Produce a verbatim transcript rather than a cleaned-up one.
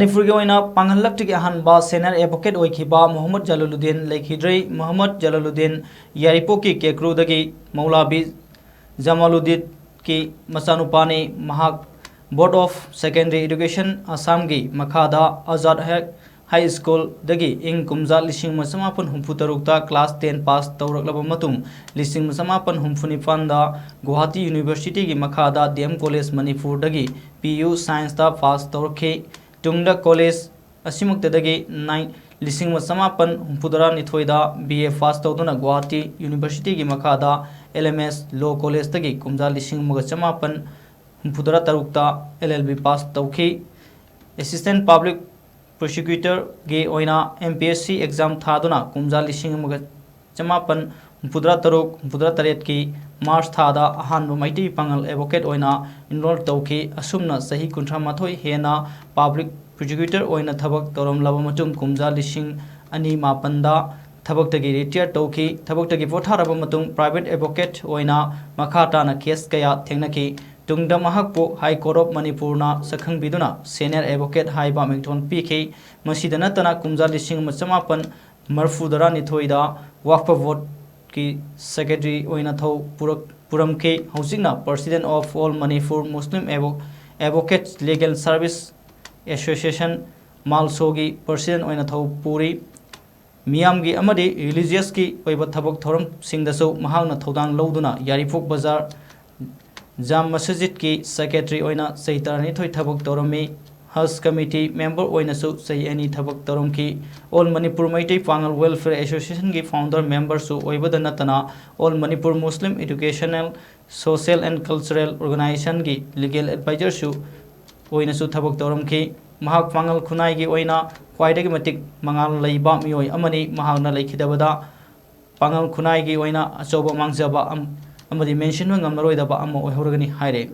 ꯃꯅꯤꯄꯨꯔꯒꯤ ꯑꯣꯏꯅ ꯄꯥꯡꯒꯜ ꯂꯛꯇꯒꯤ ꯑꯍꯥꯟꯕ senior advocate ꯑꯣꯏꯈꯤꯕ ꯃꯣꯍꯝꯃꯗ ꯖꯂꯥꯂꯨꯗꯤꯟ ꯂꯩꯈꯤꯗ꯭ꯔꯦ꯫ ꯃꯣꯍꯝꯃꯗ ꯖꯂꯥꯂꯨꯗꯤꯟ ꯌꯥꯏꯔꯤꯄꯣꯛꯀꯤ ꯀꯦꯀ꯭ꯔꯨꯗꯒꯤ ꯃꯧꯂꯥꯕꯤ ꯖꯃꯥꯂꯨꯗꯤꯟꯒꯤ ꯃꯆꯥꯅꯨꯄꯥꯅꯤ꯫ ꯃꯍꯥꯛ Board of Secondary Education ꯑꯁꯥꯝꯒꯤ ꯃꯈꯥꯗ ꯑꯖꯥꯗ ꯍꯦꯛ ꯍꯥꯏ ꯁ꯭ꯀꯨꯜꯗꯒꯤ ꯏꯪ ꯀꯨꯝꯖꯥ ꯂꯤꯁꯤꯡ ꯑꯃ ꯆꯃꯥꯄꯟ ꯍꯨꯝꯐꯨ ꯇꯔꯨꯛꯇ class ten pass ꯇꯧꯔꯛꯂꯕ ꯃꯇꯨꯡ, ꯂꯤꯁꯤꯡ ꯑꯃ ꯆꯃꯥꯄꯟ ꯍꯨꯝꯐꯨ ꯅꯤꯄꯥꯟꯗ ꯒꯨꯋꯥꯍꯥꯇꯤ ꯌꯨꯅꯤꯚꯔꯁꯤꯇꯤꯒꯤ ꯃꯈꯥꯗ ꯗꯤ ꯑꯦꯝ ꯀꯣꯂꯦꯖ ꯃꯅꯤꯄꯨꯔꯗꯒꯤ P U Scienceꯇ pass ꯇꯧꯔꯛꯈꯤ꯫ ꯇꯨꯡꯗ ꯀꯣꯂꯦꯖ ꯑꯁꯤꯃꯛꯇꯗꯒꯤ ꯅꯥꯏꯟ ꯂꯤꯁꯤꯡ ꯑꯃ ꯆꯃꯥꯄꯟ ꯍꯨꯝꯐꯨꯇꯔꯥ ꯅꯤꯊꯣꯏꯗ B A pass ꯇꯧꯗꯨꯅ ꯒꯨꯋꯥꯍꯥꯇꯤ ꯌꯨꯅꯤꯚꯔꯁꯤꯇꯤꯒꯤ ꯃꯈꯥꯗ L M S Law Collegeꯇꯒꯤ ꯀꯨꯝꯖꯥ ꯂꯤꯁꯤꯡ ꯑꯃꯒ ꯆꯃꯥꯄꯟ ꯍꯨꯝꯐꯨꯇꯔꯥ ꯇꯔꯨꯛꯇ L L B pass ꯇꯧꯈꯤ꯫ Assistant Public Prosecutorꯒꯤ ꯑꯣꯏꯅ M P S C exam ꯊꯥꯗꯨꯅ ꯀꯨꯝꯖꯥ ꯂꯤꯁꯤꯡ ꯑꯃꯒ ꯆꯃꯥꯄꯟ ꯍꯨꯝꯐꯨꯇꯔꯥ ꯇꯔꯨꯛ ꯍꯨꯝꯐꯨꯇꯔꯥ ꯇꯔꯦꯠꯀꯤ March ꯊꯥꯗ ꯑꯍꯥꯟꯕ ꯃꯩꯇꯩ ꯄꯥꯉꯜ advocate ꯑꯣꯏꯅ enroll ꯇꯧꯈꯤ꯫ ꯑꯁꯨꯝꯅ ꯆꯍꯤ ꯀꯨꯟꯊ꯭ꯔꯥ ꯃꯥꯊꯣꯏ ꯍꯦꯟꯅ Public Prosecutor ꯑꯣꯏꯅ ꯊꯕꯛ ꯇꯧꯔꯝꯂꯕ ꯃꯇꯨꯡ, ꯀꯨꯝꯖꯥ ꯂꯤꯁꯤꯡ ꯑꯅꯤ ꯃꯥꯄꯟꯗ ꯊꯕꯛꯇꯒꯤ retire ꯇꯧꯈꯤ꯫ ꯊꯕꯛꯇꯒꯤ ꯄꯣꯊꯥꯔꯕ ꯃꯇꯨꯡ, private advocate ꯑꯣꯏꯅ ꯃꯈꯥ ꯇꯥꯅ case ꯀꯌꯥ ꯊꯦꯡꯅꯈꯤ꯫ ꯇꯨꯡꯗ ꯃꯍꯥꯛꯄꯨ High Court of ꯃꯅꯤꯄꯨꯔꯅ ꯁꯛꯈꯪꯕꯤꯗꯨꯅ senior advocate ꯍꯥꯏꯕ ꯃꯤꯡꯊꯣꯟ ꯄꯤꯈꯤ꯫ ꯃꯁꯤꯗ ꯅꯠꯇꯅ, ꯀꯨꯝꯖꯥ ꯂꯤꯁꯤꯡ ꯑꯃ ꯆꯃꯥꯄꯟ ꯃꯔꯤꯐꯨꯇꯔꯥ ꯅꯤꯊꯣꯏꯗ ꯋꯥꯛꯐ ꯕꯣꯔꯗꯀꯤ secretary ꯑꯣꯏꯅ ꯊꯧ ꯄꯨꯔꯛ-, ꯄꯨꯔꯝꯈꯤ꯫ ꯍꯧꯖꯤꯛꯅ President of All Manipur Muslim Advo-, Advocates Legal Service Association, ꯃꯥꯜꯁꯣꯒꯤ president ꯑꯣꯏꯅ ꯊꯧ ꯄꯨꯔꯤ꯫ ꯃꯤꯌꯥꯝꯒꯤ ꯑꯃꯗꯤ religiousꯀꯤ ꯑꯣꯏꯕ ꯊꯕꯛ ꯊꯧꯔꯝꯁꯤꯡꯗꯁꯨ ꯃꯍꯥꯛꯅ ꯊꯧꯗꯥꯡ ꯂꯧꯗꯨꯅ ꯌꯥꯏꯔꯤꯄꯣꯛ ꯕꯖꯥꯔ ꯖꯥꯝ ꯃꯁꯖꯤꯗꯀꯤ secretary ꯑꯣꯏꯅ ꯆꯍꯤ ꯇꯔꯥꯅꯤꯊꯣꯏ ꯊꯕꯛ ꯇꯧꯔꯝꯃꯤ꯫ Hajj committee member ꯑꯣꯏꯅꯁꯨ ꯆꯍꯤ ꯑꯅꯤ ꯊꯕꯛ ꯇꯧꯔꯝꯈꯤ꯫ All Manipur ꯃꯩꯇꯩ ꯄꯥꯉꯜ Welfare Associationꯒꯤ founder memberꯁꯨ ꯑꯣꯏꯕꯗ ꯅꯠꯇꯅ, All Manipur Muslim Educational, Social and Cultural Organizationꯒꯤ legal advisorꯁꯨ ꯑꯣꯏꯅꯁꯨ ꯊꯕꯛ ꯇꯧꯔꯝꯈꯤ꯫ ꯃꯍꯥꯛ ꯄꯥꯉꯜ ꯈꯨꯟꯅꯥꯏꯒꯤ ꯑꯣꯏꯅ ꯈ꯭ꯋꯥꯏꯗꯒꯤ ꯃꯇꯤꯛ ꯃꯉꯥꯜ ꯂꯩꯕ ꯃꯤꯑꯣꯏ ꯑꯃꯅꯤ꯫ ꯃꯍꯥꯛꯅ ꯂꯩꯈꯤꯗꯕꯗ ꯄꯥꯉꯜ ꯈꯨꯟꯅꯥꯏꯒꯤ ꯑꯣꯏꯅ ꯑꯆꯧꯕ ꯃꯥꯡꯖꯕ ꯑꯝ-, ꯑꯃꯗꯤ ꯃꯦꯟꯁꯤꯟꯕ ꯉꯝꯂꯔꯣꯏꯗꯕ ꯑꯃ ꯑꯣꯏꯍꯧꯔꯒꯅꯤ ꯍꯥꯏꯔꯦ꯫